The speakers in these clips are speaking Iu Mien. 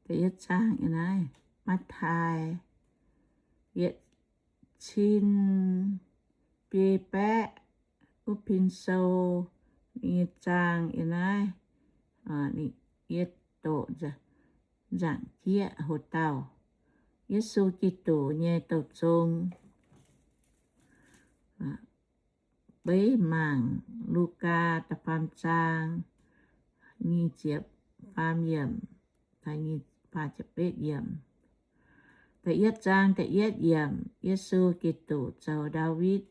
Da'yietv zaang yiem naaiv, Matv^taai yietc cin biei baeqv wuov pin sou nyei zaang yiem naaiv, yie doqc nzaangc jieqv hoc dauh, Yesu Giduc nyei douh zong. Beiv mangc Lugaa da'faam zaang, nyic ziepc faam yiemc, faah ziepc betv yiemc. Da'yietv zaang da'yietv yiemc, Yesu Giduc zoux Ndaawitv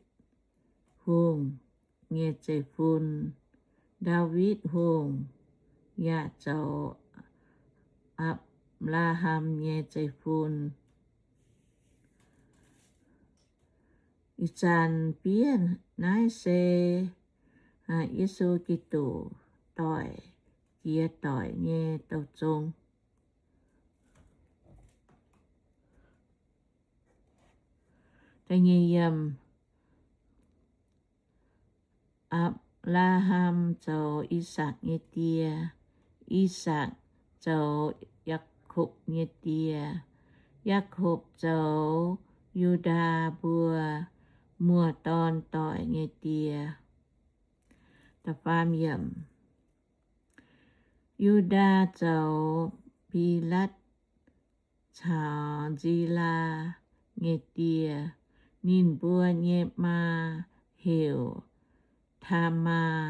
Hungh nyei zeiv-fun. Ndaawitv Hungh yaac zoux Apc^laa^ham nyei zeiv-fun. Ih zanc fiev naaiv se Yesu Giduc doic, jiex doic nyei douh zong. Da'nyeic yiemc, Apc^laa^ham zoux I^sakc nyei die. I^sakc zoux Yaakopv nyei die. Yaakopv zoux Yu^ndaa mbuo muoz-dorn doic nyei die. Da'faam yiemc, Yu^ndaa zoux Bilatv caux Nzilaa nyei die. Ninh mbuo nyei maa heuc Taamaa.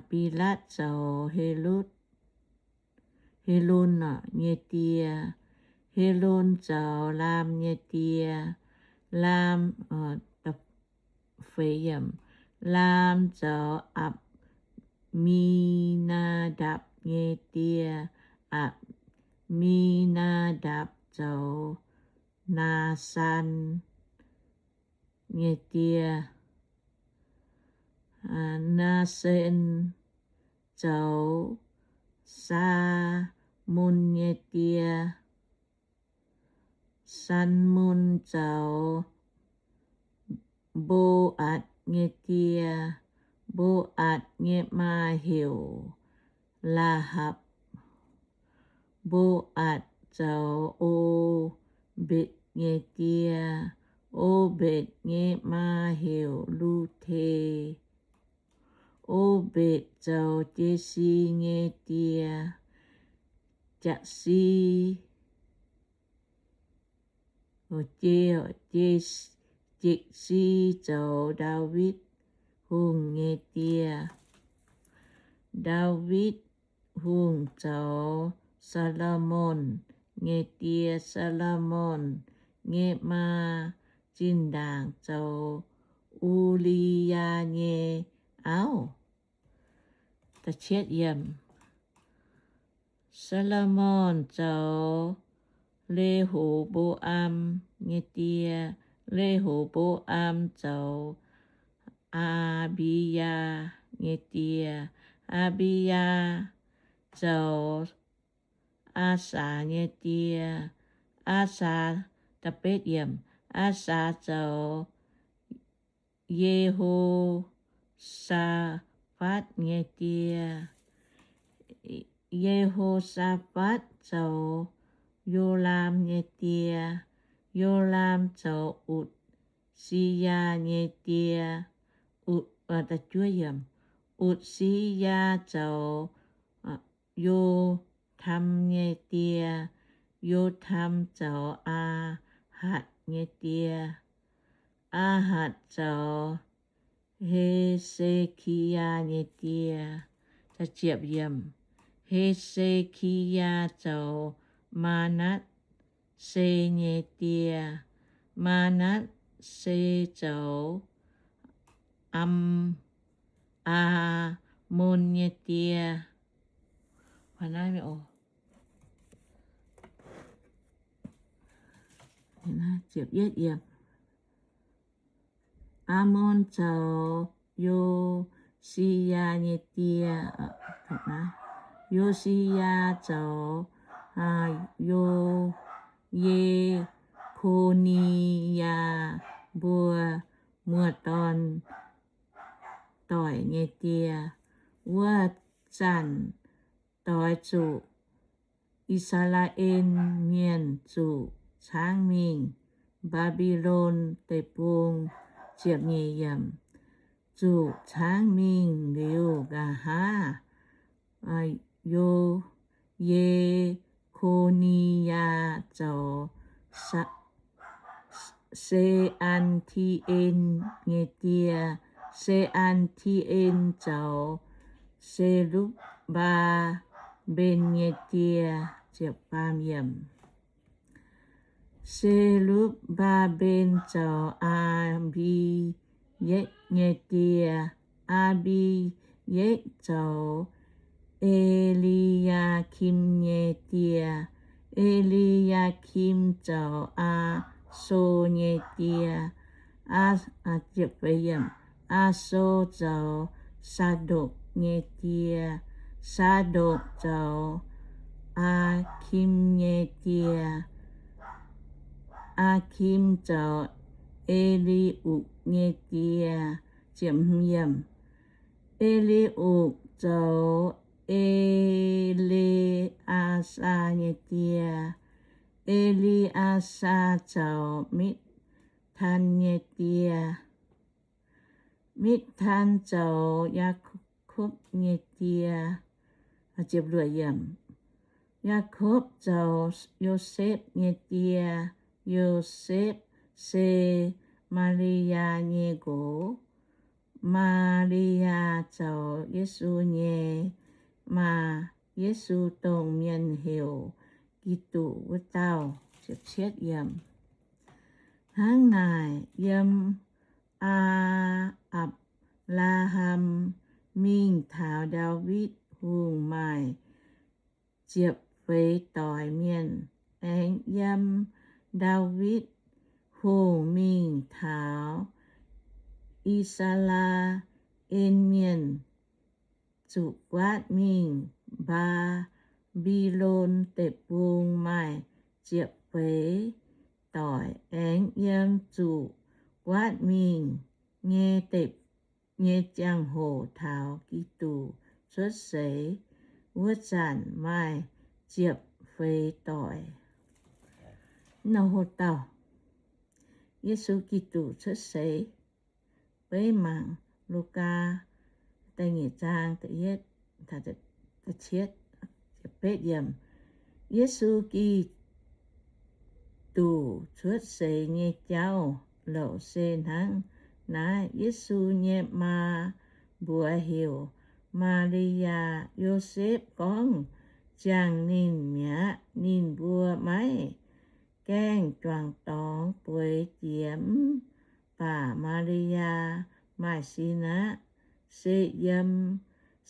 Bilatv zoux Helotv, Helon nyei die. Helon zoux Laam nyei die. Laam, Laam zoux Apc^mi^naa^ndapc nyei die. Apc^mi^naa^ndapc zoux Naasaan nyei die. Naasaan zoux Saalmon nyei die. Saalmon zoux Mbo^aatc nyei die. Mbo^aatc nyei maa heuc Laa^hapc. Mbo^aatc zoux O^mbetc nyei die. O^mbetc nyei maa heuc Lu^te. O^mbetc zoux Jesi nyei die. Jesi, Jesi zoux Ndaawitv Hungh nyei die. Ndaawitv Hungh zoux Saa^lo^morn nyei die. Saa^lo^morn nyei maa zinh ndaangc zoux U^li^yaa nyei auv. Saa^lo^morn zoux Le^ho^mbo^am nyei die. Le^ho^mbo^am zoux Aa^mbi^yaa nyei die. Aa^mbi^yaa zoux Aasaa nyei die. Aasaa, Aasaa zoux Ye^ho^saa^fatv nyei die. Ye^ho^saa^fatv zoux Yolaam nyei die. Yolaam zoux Utc^si^yaa nyei die. Utc, Utc^si^yaa zoux Yo^tam nyei die. Yo^tam zoux Aa^hatc nyei die. Aa^hatc zoux He^se^ki^yaa nyei die. He^se^ki^yaa zoux Maa^natv^se nyei die. Maa^natv^se zoux Am, Aa^mon nyei die. Aa^mon zoux Yo^si^yaa nyei die. Yo^si^yaa zoux Yo, Ye^ko^ni^yaa mbuo muoz-dorn doic nyei die. Wuov zanc doix zuqc I^saa^laa^en Mienh zuqc caangv mingh Mbaa^mbi^lon Deic-Bung. Ziepc nyeic yiemc. Zuqc caangv mingh liuz nqa'haav, Yo, Ye^ko^ni^yaa zoux Se^an^ti^en nyei die. Se^an^ti^en zoux Se^lupv^mbaa^mben nyei die. Se^lupv^mbaa^mben zoux Aa^mbi^yetv nyei die. Aa^mbi^yetv zoux E^li^yaa^kim nyei die. E^li^yaa^kim zoux Aa^so nyei die. Aa^so zoux Saa^ndokc nyei die. Saa^ndokc zoux Aa^kim nyei die. Aa^kim zoux E^li^utc nyei die. E^li^utc zoux E^le^aa^saa nyei die. E^le^aa^saa zoux Mitv^taan nyei die. Mitv^taan zoux Yaakopv nyei die. Yaakopv zoux Yosepv nyei die. Yosepv se Maa^li^yaa nyei nqox. Maa^li^yaa zoux Yesu nyei maa. Yesu dongh mienh heuc Giduc wuov dauh. Hnangv naaic, yiem Aa, Apc^laa^ham mingh taux Ndaawitv Hungh maaih ziepc feix doic mienh, aengx yiem Ndaawitv Hungh mingh taux I^saa^laa^en Mienh zuqc guaatv mingh Mbaa^mbi^lon Deic-Bung maaih ziepc feix doic, aengx yiem zuqc guaatv mingh nyei deic, nyei ziangh hoc taux Giduc cuotv seix wuov zanc maaih ziepc feix doic. Yesu Giduc cuotv seix. Beiv mangc Lugaa da'nyeic zaang, Yesu Giduc cuotv seix nyei jauv-louc se hnangv naaiv. Yesu nyei maa mbuox heuc Maa^li^yaa. Yosepv gorngv ziangh ninh mi'aqv. Ninh mbuo maiv gaengh juangc dorngx bueix jiex mv baac Maa^li^yaa maaih sin aqv, se yiem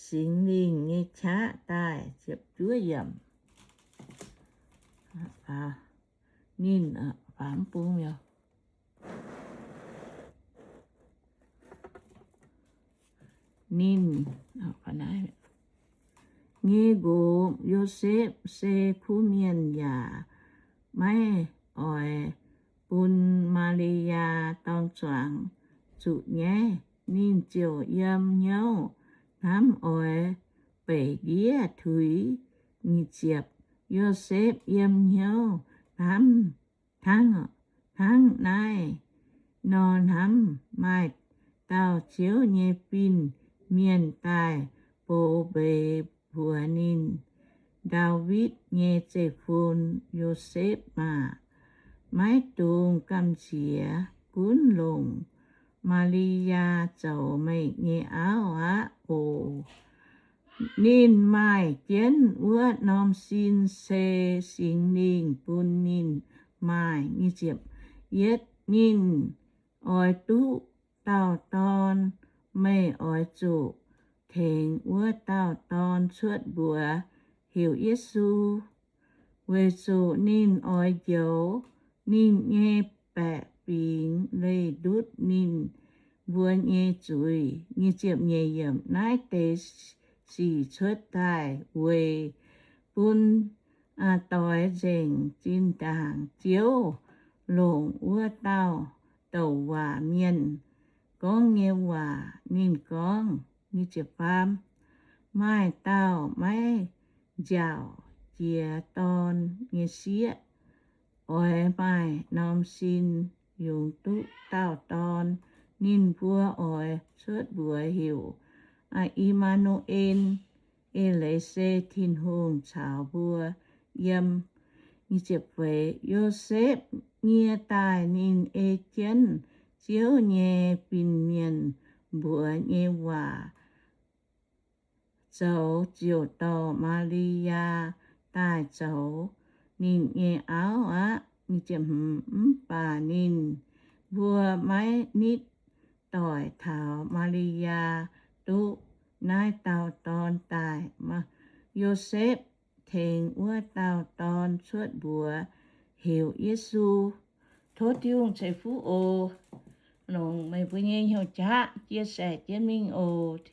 Singx Lingh nyei qaqv daaih. Ninh, ninh nyei nqox Yosepv se kuv mienh yaac maiv oix bun Maa^li^yaa dorng zuangx zuqc nyaiv. Ninh ziouc yiem hnyouv hnamv oix beic ndiev tuix. Yosepv yiem hnyouv hnamv, hnangv naaiv nor hnamv, maaih dauh Ziouv nyei fin-mienh daaih bou mbeix mbuox ninh, Ndaawitv nyei zeiv-fun Yosepv aah! Maiv dungx gamh nziex, gunv longc Maa^li^yaa zoux meih nyei auv aqv oc. Ninh maaih jienv wuov norm sin se Singx Lingh bun ninh maaih. Yietv, ninh oix duqv dauh dorn. Meih oix zuqc tengx wuov dauh dorn cuotv mbuox heuc Yesu, weic zuqc ninh oix njoux ninh nyei baeqc fingx leih ndutv ninh mbuo nyei zuiz. Naaiv deix sic cuotv daaih weic bun doix nzengc zinh ndaangc Ziouv longc wuov dauh douc waac mienh gorngv nyei waac. Ninh gorngv, Maaih dauh maiv nziaauc jiez dorn nyei sieqv, oix maaih norm sin yungz duqv dauh dorn. Ninh mbuo oix cuotv mbuox heuc, Aa, I^maa^nu^en, eix leiz se Tin-Hungh caux mbuo yiem. Yosepv nyie daaih ninh ei jienv Ziouv nyei fin-mienh mbuox nyei waac zoux, ziouc dorh Maa^li^yaa daaih zoux ninh nyei auv aqv. Mv baac ninh mbuo maiv nitv doic taux Maa^li^yaa duqv naaiv dauh dorn daaih. Yosepv tengx wuov dauh dorn cuotv mbuox heuc Yesu. Tov Tin-Hungh ceix fuqv oc. Longc meih mbuo nyei hnyouv jaqv chia sẻ jienv mingh oc.